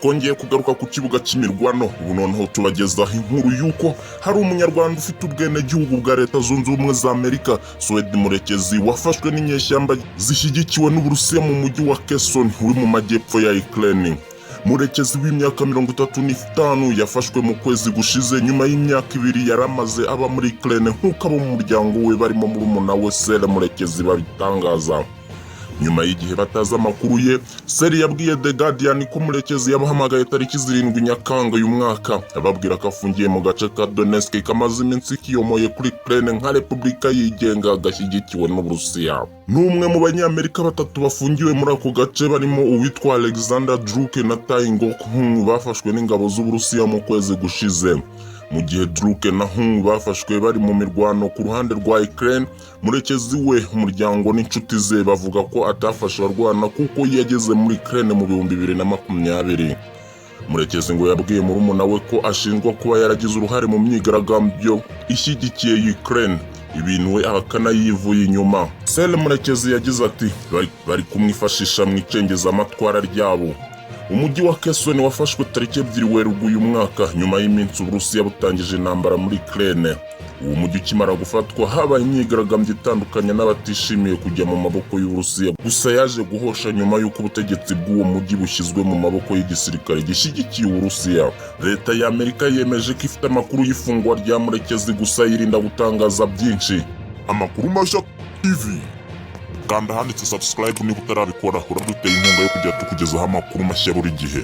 Twongeye kugaruka ku kibuga cy'imirwano. Ubu noneho tubagezaho inkuru y'uko hari Umunyarwanda ufite ubwenegihugu bwa Leta Zunze Ubumwe za Amerika, Suwedi Murekezi, wafashwe n'inyeshyamba zishyigikiwe n'Uburusiya mu mujyi wa Kherson uri mu majyepfo ya Ukraine. Murekezi w'imyaka 35 yafashwe mu kwezi gushize, nyuma y'imyaka 2 yari amaze aba muri Ukraine, nk'uko abo mu muryango we barimo murumuna we Sere Murekezi babitangaza. Nyuma y'igihe batazi amakuru ye, Seri yabwiye The Guardian ko Murekezi yabahamagaye tariki 7 Nyakanga uyu mwaka, ababwira ko afungiye mu gace ka Donetsk kamaze iminsi kiyomoye kuri Ukraine nka repubulika yigenga, gashyigikiwe n'Uburusiya. Ni umwe mu Banyamerika batatu bafungiwe muri ako gace, barimo uwitwa Alexander Druke na Tai Ngok Hung, bafashwe n'ingabo z'Uburusiya mu kwezi gushize. Mu gihe Druke na Hung bafashwe bari mu mirwano ku ruhande rwa Ukraine, Murekezi we, umuryango n'inshuti ze bavuga ko atafashe arwana, kuko yageze muri Ukraine mu 2020. Murekezi ngo yabwiye murumuna we ko ashinjwa kuba yaragize uruhare mu myigaragambyo ishyigikiye Ukraine, ibintu we ahakana yivuye inyuma. Sele Murekezi yagize ati: "Bari kumwifashisha mu icengezamatwara ryabo." Umujyi wa Kherson wafashwe tariki 2 Werurwe uyu mwaka, nyuma y'iminsi Uburusiya butangije intambara muri Ukraine. Uwo mujyi ukimara gufatwa, habaye imyigaragambyo itandukanye n'abatishimiye kujya mu maboko y'Uburusiya, gusa yaje guhosha nyuma y'uko ubutegetsi bw'uwo mujyi bushyizwe mu maboko y'igisirikare gishyigikiye Uburusiya. Leta ya Amerika yemeje ko ifite amakuru y'ifungwa rya Murekezi, gusa yirinda gutangaza byinshi. Amakuru Mashya TV, kanda ahanditse subscribe niba utarabikora. Uraduteye inkunga yo kujya tukugezaho amakuru mashya buri gihe.